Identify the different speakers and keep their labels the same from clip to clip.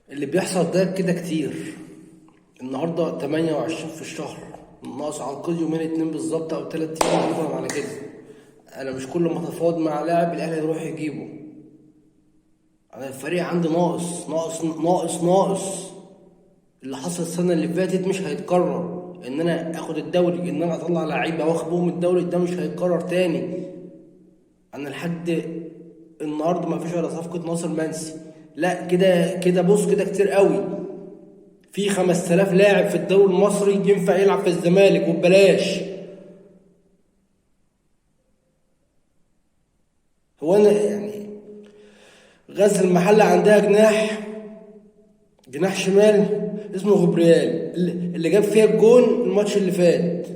Speaker 1: اللي بيحصل ده كده كتير. النهارده 28 في الشهر، ناقص على القيد يومين اتنين بالظبط او 3 ايام مثلا على كده. انا مش كل ما اتفاوض مع لاعب الاهلي يروح يجيبه. انا الفريق عندي ناقص ناقص ناقص ناقص. اللي حصل السنة اللي فاتت مش هيتكرر، ان انا اخد الدوري، ان انا اطلع لعيبة واخد بهم الدوري، ده مش هيتكرر تاني. انا لحد النهارده ما فيش ولا صفقة ناصر منسي. لا كده كده بص كده كتير قوي. في 5000 لاعب في الدوري المصري ينفع يلعب في الزمالك وببلاش. هو انا يعني غزل المحلة عندها جناح شمال اسمه غبريال اللي جاب فيها الجون الماتش اللي فات،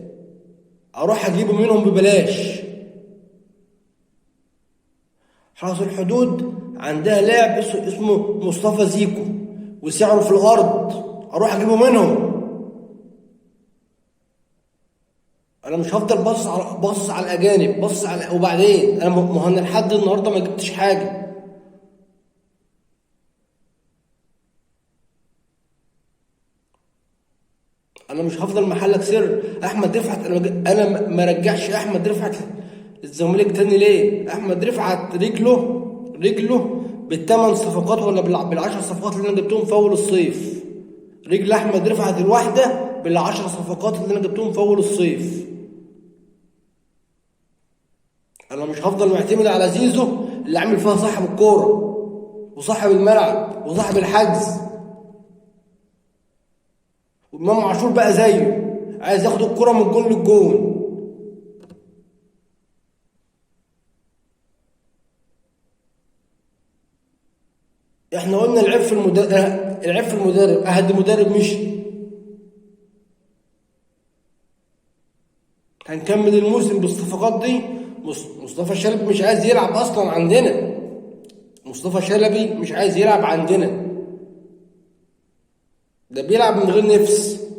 Speaker 1: اروح اجيبه منهم ببلاش. حرس الحدود عندها لاعب اسمه مصطفى زيكو وسعره في الارض، اروح اجيبه منهم. انا مش هفضل باصص على الاجانب، باصص على وبعدين انا مهند لحد النهارده ما جبتش حاجة. انا مش هفضل محلك سر. احمد رفعت انا ما رجعش احمد رفعت الزمالك تاني ليه؟ احمد رفعت رجله بالثمان صفقات ولا بالعشر صفقات اللي انا جبتهم في اول الصيف. رجل احمد رفعت الواحدة بالعشر صفقات اللي انا جبتهم في اول الصيف. انا مش هفضل معتمد على زيزو اللي عامل فيها صاحب الكورة وصاحب الملعب وصاحب الحجز، وامام عاشور بقى زيه عايز ياخد الكرة من الجون للجون. احنا قلنا العيب في المدرب، العيب في المدرب، اهد المدرب مشي. هنكمل الموسم بالصفقات دي. مصطفى شلبي مش عايز يلعب اصلا عندنا. مصطفى شلبي مش عايز يلعب عندنا، ده بيلعب من غير نفس.